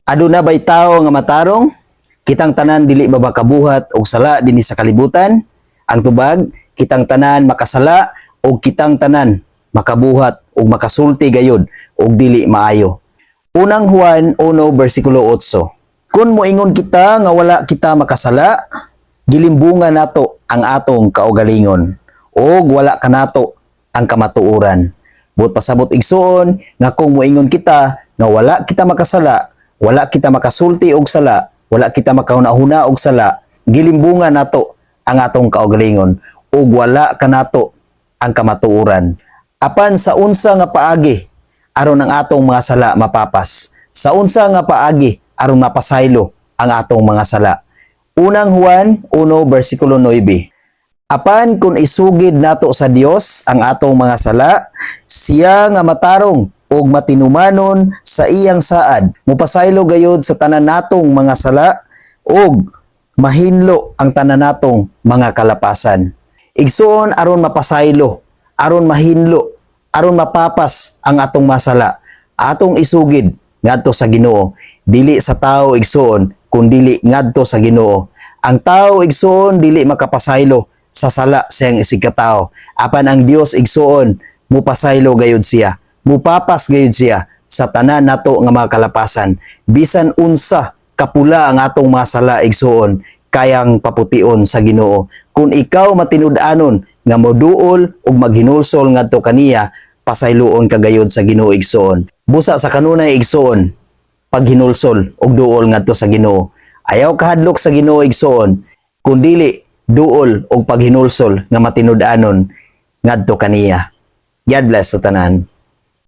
Aduna bay tao nga matarong? Kitang tanan dili ba makabuhat og sala dinhi sa kalibutan? Ang tubag, kitang tanan makasala og kitang tanan makabuhat og makasulti gayod og dili maayo. Unang Juan 1 bersikulo 8. Kung moingon kita nga wala kita makasala, gilimbungan nato ang atong kaugalingon og wala kanato ang kamatuoran. Buot pasabot, igsuon, nga kung moingon kita nga wala kita makasala, wala kita makasulti og sala, wala kita makahuna-huna og sala, gilimbungan nato ang atong kaugalingon ug wala kanato ang kamatuoran. Apan sa unsa nga paagi aron ang atong mga sala mapapas? Sa unsa nga paagi aron mapasaylo ang atong mga sala? Unang Juan 1 bersikulo 9. Apan kung isugid nato sa Dios ang atong mga sala, siya nga matarong ug matinumanon sa iyang saad, mupasaylo gayod sa tanan natong mga sala ug mahinlo ang tanan natong mga kalapasan. Igsuon, aron mapasaylo, aron mahinlo, aron mapapas ang atong masala, atong isugid ngadto sa Ginoo, dili sa tao, igsuon, kundili ngadto sa Ginoo. Ang tao, igsuon, dili makapasaylo sa sala siyang isigkatao. Apan ang Dios, igsuon, mupasaylo gayud siya. Mupapas gayud siya sa tanan nato nga mga kalapasan. Bisan unsa kapula ang atong mga sala, igsuon, kayang papution sa Ginoo. Kung ikaw matinud-anon nga moduol ug maghinulsol ngadto kaniya, pasayloon ka gayud sa Ginoo, igsuon. Busa sa kanunay, igsuon, paghinulsol ug duol ngadto sa Ginoo. Ayaw kahadlok sa Ginoo, igsuon, kun dili duol og paghinulsol nga matinud-anon ngadto kaniya. God bless sa tanan.